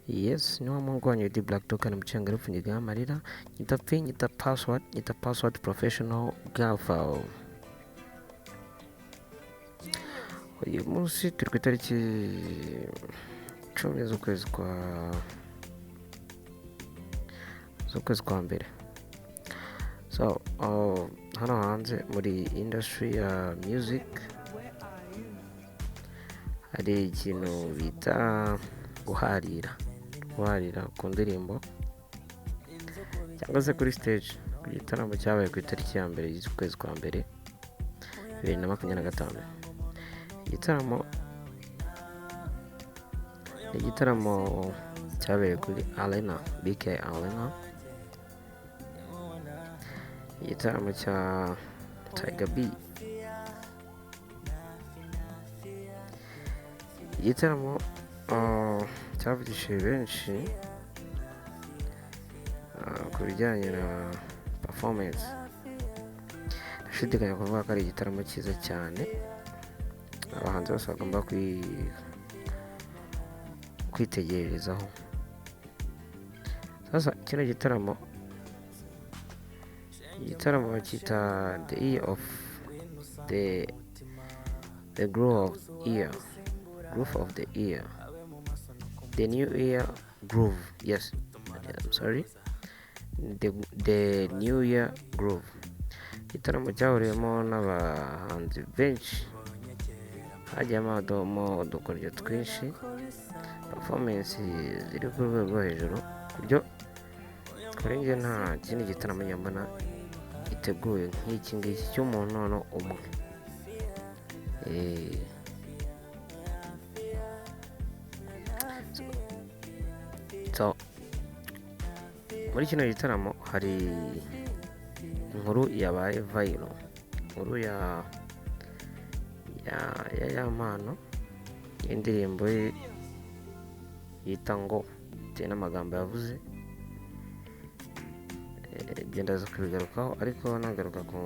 Yes, ni wa muhungu wanyu D Black Token mucenga rupfunyiga amarira, nyita P, nyita password, nyita password professional gaffer. Uyu munsi turi ku itariki 10 z'ukwezi kwa mbere. So, hano hanze muri industry ya music hari ikintu bita guharira, guharira ku ndirimbo cyangwa se kuri stage, ku gitaramo cyabaye ku itariki ya mbere z'ukwezi kwa mbere 2025. Igitaramo ni igitaramo cyabereye kuri Arena, BK Arena, igitaramo cya Tiger B, igitaramo cyavugishije benshi ku bijyanye na performance. Ndashidikanya kuvuga ko ari igitaramo cyiza cyane, abahanzi bose bagomba kwitegererezaho. Sasa kino gitaramo, igitaramo bacyita the year of the groove of year, groove of the year, the new year groove. Yes, I'm sorry, the new year groove. Igitaramo cyahuriyemo n'abahanzi benshi, hagiyemo udukoryo twinshi, performance ziri ku rwego rwo hejuru, ku buryo kuri njye nta kindi gitaramo nyambona giteguye nk'iki ngiki cy'umuntu noneho umwe. So, muri kino gitaramo hari inkuru yabaye viral, inkuru ya Yampano y'indirimbo ye yita ngo, bitewe n'amagambo yavuze. Ibyo ndaza kubigarukaho, ariko nagaruka ku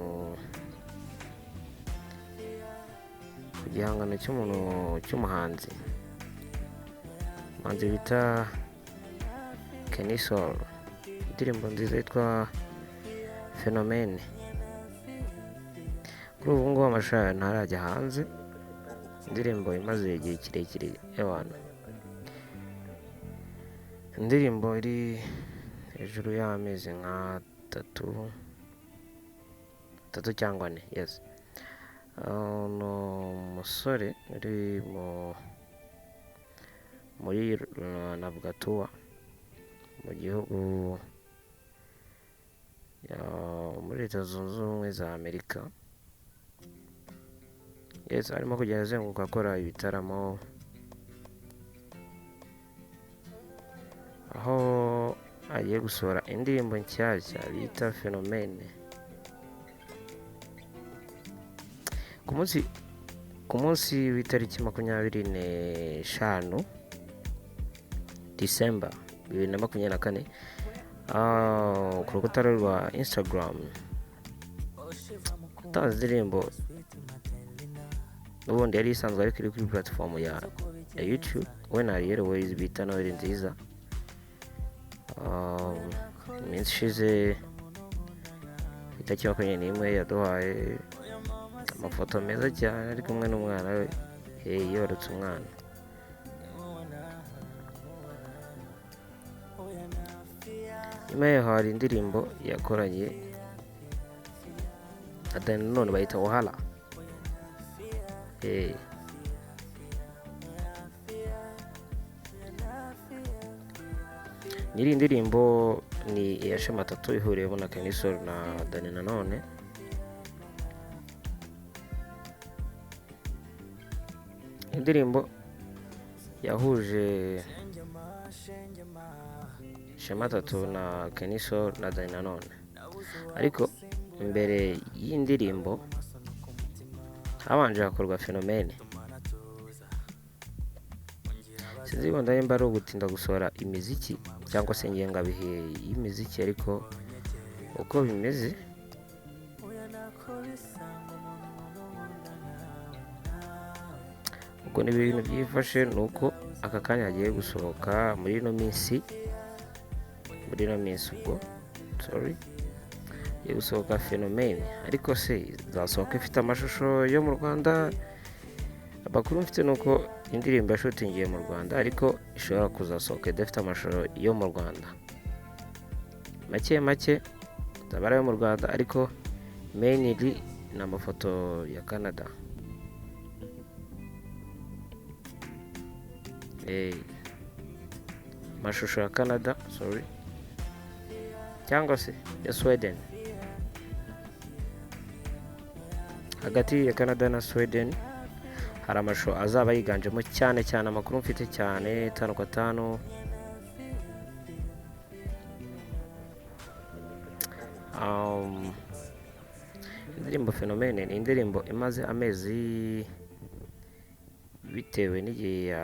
gihangano cy'umuntu cy'umuhanzi, umuhanzi bita Kenny Sol, indirimbo nziza yitwa Phenomene. Kuri ubu ngubu amashusho yayo ntarajya hanze, indirimbo imaze igihe kirekire y'abantu, indirimbo iri hejuru y'amezi nk'atatu, atatu cyangwa ane. Yes, ni umusore uri muri navuga tour mu gihugu muri Leta Zunze Ubumwe za Amerika. Yes, arimo kugenda azenguruka akora ibitaramo, aho agiye gusohora indirimbo nshyashya bita Phenomene. Ku munsi w'itariki 25 December 2024, ku rukuta rwa Instagram yatanze indirimbo n'ubundi yari isanzwe ariko iri kuri platform ya YouTube, we na Ariel Wayz bita Noheli Nziza. Iminsi ishize itariki 21 yaduhaye amafoto meza cyane ari kumwe n'umwana we, yibarutse umwana. Nyuma yaho hari indirimbo yakoranye na Danny Nanone bayita Wahala. Nyiri indirimbo ni iya Shema Tattoo ihuriyemo na Kenny Sol na Danny Nanone. Indirimbo yahuje Shema Tattoo na Kenny Sol na Danny Nanone, ariko mbere y'indirimbo habanje hakorwa Phenomene. Sinzi wenda nimba ari ugutinda gusohora imiziki cyangwa se ingengabihe y'imiziki, ariko uko bimeze ubwo ni ibintu byifashe, ni uko aka kanya hagiye gusohoka muri ino minsi, ubwo sorry, igiye gusohoka Phénomène. Ariko se izasohoka ifite amashusho yo mu Rwanda? Amakuru mfite ni uko indirimbo yashutingiye mu Rwanda, ariko ishobora kuzasohoka idafite amashusho yo mu Rwanda. Make make azaba ari ayo mu Rwanda, ariko mainly ni amafoto ya Canada. Amashusho ya Canada, sorry, cyangwa se ya Sweden. Hagati ya Canada na Sweden hari amashusho azaba yiganjemo cyane cyane. Amakuru mfite cyane 5 ku 5, indirimbo Phénomène ni indirimbo imaze amezi, bitewe n'igihe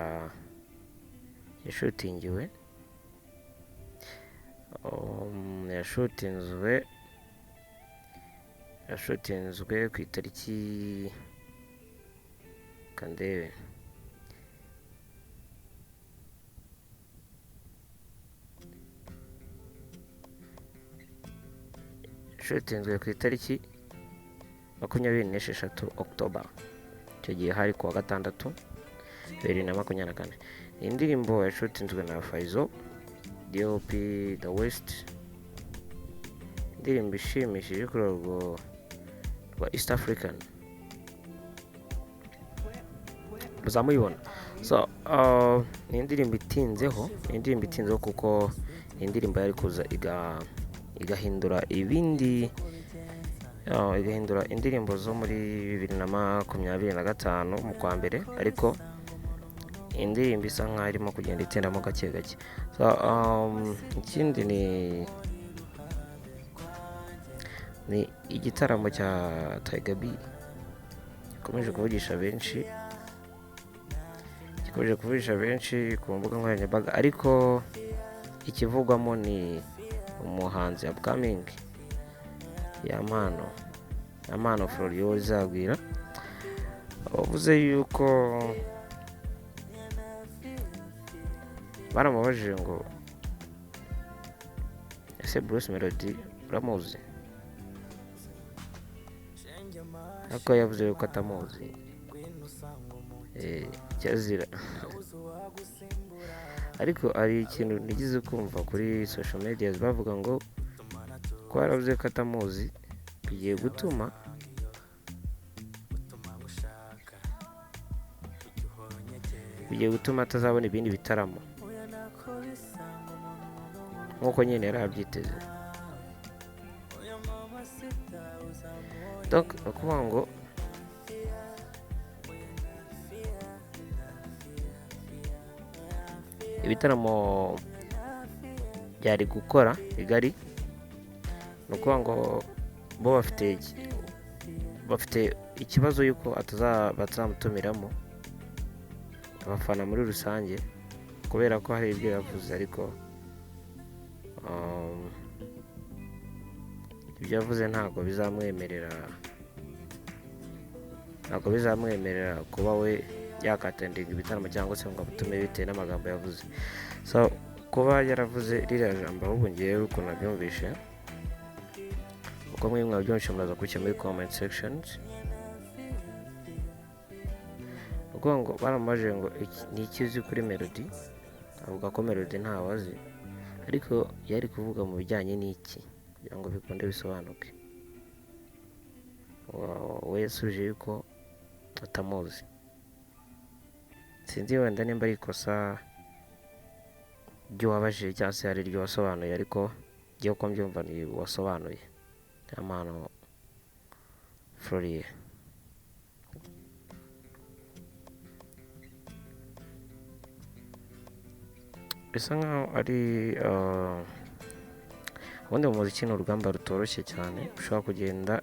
yashutingiwe. Yashutinzwe ku itariki kandebe, yashutinzwe ku itariki 26 October. Icyo gihe hari kuwa gatandatu 2024. Ni indirimbo yashutinzwe na Faizo, DOP The West. Indirimbo ishimishije ku rwego rwa East African, muzamuyibona. So ni indirimbo itinzeho, ni indirimbo itinzeho kuko ni indirimbo yari kuza igahindura ibindi, igahindura indirimbo zo muri 2025 mu kwa mbere, ariko indirimbo isa nkaho irimo kugenda itindamo gake gake. So ikindi ni igitaramo cya Tiger B gikomeje kuvugisha benshi, gikomeje kuvugisha benshi ku mbuga nkoranyambaga, ariko ikivugwamo ni umuhanzi upcoming Yampano Florio Izagwira, wavuze yuko baramubajije ngo ese Bruce Melody uramuzi, ariko yavuze yuko atamuzi. Cyazira. Ariko hari ikintu nigeze kumva kuri social media bavuga ngo ko yaravuze ko atamuzi bigiye gutuma atazabona ibindi bitaramo nk'uko nyine yari abyiteze. Donc ni ukuvuga ngo ibitaramo byari gukora bigari, ni ukuvuga ngo bo bafite ikibazo yuko batazamutumiramo abafana muri rusange, kubera ko hari ibyo yavuze, ariko ibyo yavuze ntabwo bizamwemerera kuba we yakatendinga ibitaramo cyangwa se ngo amutume bitewe n'amagambo yavuze. So kuba yaravuze ririya jambo, ahubwo ngewe ukuntu nabyumvishe, uko mwe mwabyumvishe muraza kubishyira muri comment sections. Ukuvuga ngo baramubajije ngo ni iki uzi kuri Melody, avuga ko Melody ntawe azi, ariko yari kuvuga mu bijyanye n'iki kugira ngo bikunde bisobanuke. We yasubije yuko atamuzi. Sinzi wenda nimba ari ikosa ry'uwabajije cyangwa se ari iryo wasobanuye, ariko njyewe uko mbyumva ni uwasobanuye Yampano Florie. Bisa nkaho ari ubundi mu muziki ni urugamba rutoroshye cyane, ushobora kugenda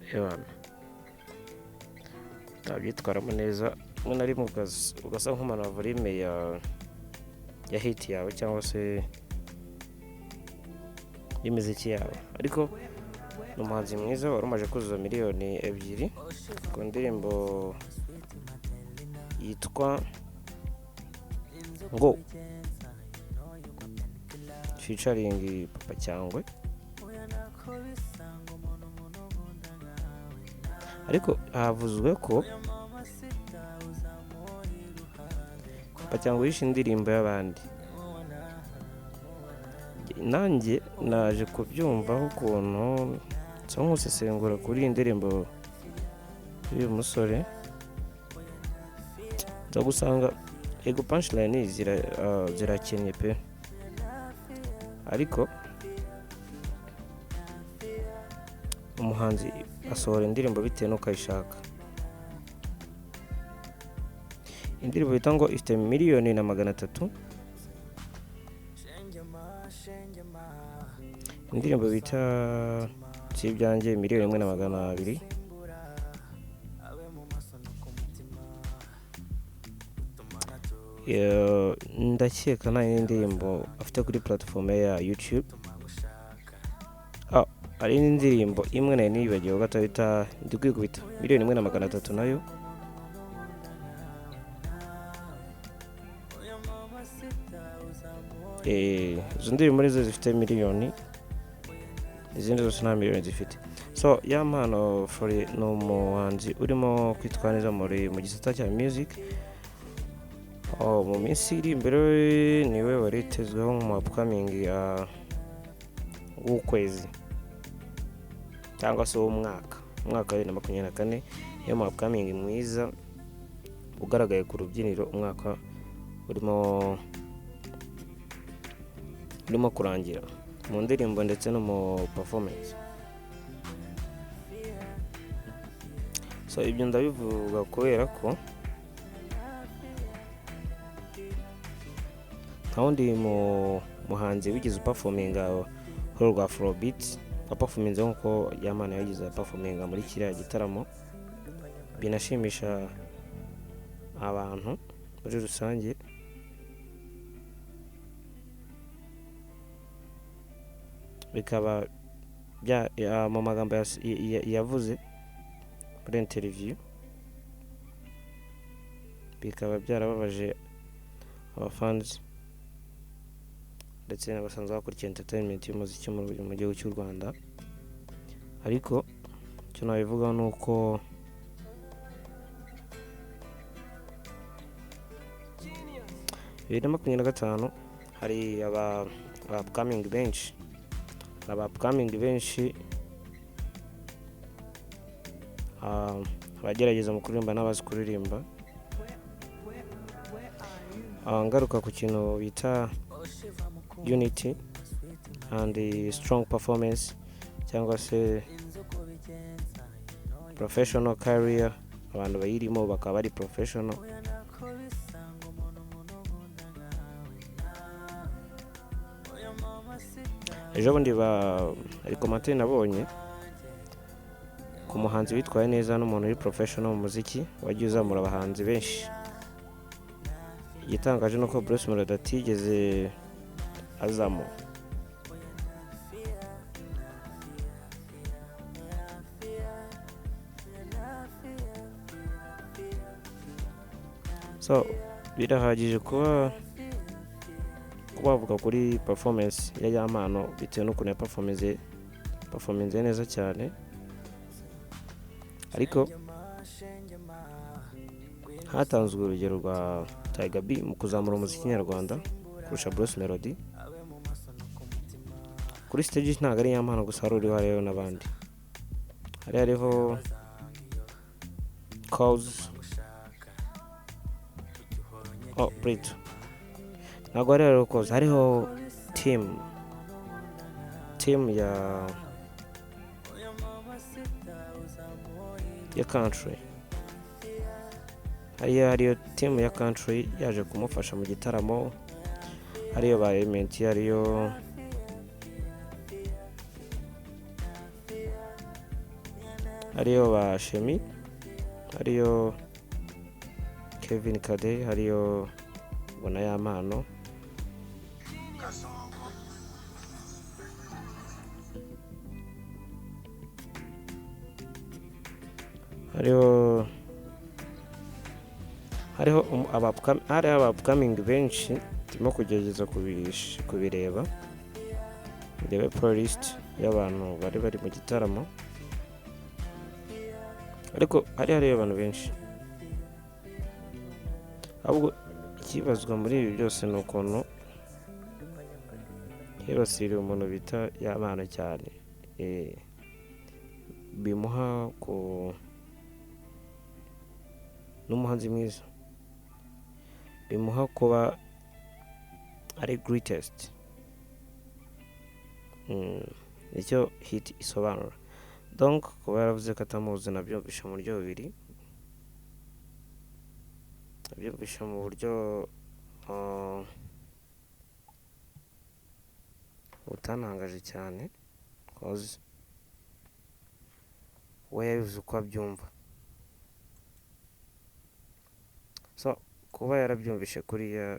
utabyitwaramo neza, rimwe na rimwe ugasa nk'umanura volume ya hit yawe cyangwa se y'imiziki yawe. Ariko ni umuhanzi mwiza wari umaze kuzuza 2 miliyoni ku ndirimbo yitwa Ngo featuring Papa Cyangwe. Ariko havuzwe ko Papa Cyangwe yishe indirimbo y'abandi. Nanjye naje kubyumvaho ukuntu nsa nk'usesengura kuri iyi ndirimbo y'uyu musore, nza gusanga ego punchline zirakennye pe, ariko umuhanzi asohora indirimbo bitewe n'uko ayishaka. Indirimbo bita ngo ifite 1,300,000, indirimbo bita si ibyanjye 1,200,000, ndakeka nta yindi ndirimbo afite kuri platform ya YouTube. Hari indirimbo imwe nari nibagiwe gato bita ndi kwikubita 1,300,000 nayo. Izo ndirimbo nizo zifite miliyoni, izindi zose nta miliyoni zifite. So Yampano Flori ni umuhanzi urimo kwitwara neza mu gisata cya music. Mu minsi iri imbere niwe waritezweho mu upcoming w'ukwezi cyangwa se w'umwaka, umwaka wa 2024, niyo mu upcoming mwiza ugaragaye ku rubyiniro umwaka urimo kurangira mu ndirimbo ndetse no mu performance. So ibyo ndabivuga kubera ko nta wundi muhanzi wigeze uperforminga kuri rwa Afrobeat waperforminze nk'uko Yampano yagize performinga muri kiriya gitaramo, binashimisha abantu muri rusange. Bikaba mu magambo yavuze muri interview, bikaba byarababaje abafans ndetse n'abasanzwe bakurikira entertainment y'umuziki mu gihugu cy'u Rwanda. Ariko icyo nabivugaho ni uko 2025 hari aba upcoming benshi, abagerageza mu kuririmba n'abazi kuririmba. Ngaruka ku kintu bita unity and strong performance cyangwa se professional career, abantu bayirimo bakaba bari professional. Ejo bundi hari commentaire nabonye ku muhanzi witwaye neza n'umuntu uri professional mu muziki wagiye uzamura abahanzi benshi. Igitangaje nuko Bruce Melody atigeze azamo. So birahagije kuba bavuga kuri performance ya Yampano bitewe n'ukuntu ya performance neza cyane, ariko hatanzwe urugero rwa Tiger B mu kuzamura umuziki nyarwanda kurusha Bruce Melody. Kuri stage ntabwo ari Yampano gusa, hari uriho hariho n'abandi, hari hariho Cause, Brito, ntabwo hari hariho Cause, hariho team ya country, hariyo team ya country yaje kumufasha mu gitaramo, hariyo ba Element, hariyo ba Shemi, hariyo Kevin Kade, hariyo Bona Yampano. Hariho Hariho hariho aba upcoming benshi. Ndimo kugerageza kubireba, ndebe playlist y'abantu bari bari mu gitaramo, ariko hari hariyo abantu benshi. Ahubwo ikibazwa muri ibi byose ni ukuntu hibasiriwe umuntu bita Yampano cyane. Bimuha ku n'umuhanzi mwiza, bimuha kuba ari greatest. Nicyo hit isobanura. Donc kuba yaravuze ko atamuzi, nabyumvisha mu buryo bubiri. Nabyumvisha mu buryo butantangaje cyane, 'cause we yabivuze uko abyumva. So kuba yarabyumvishe kuriya,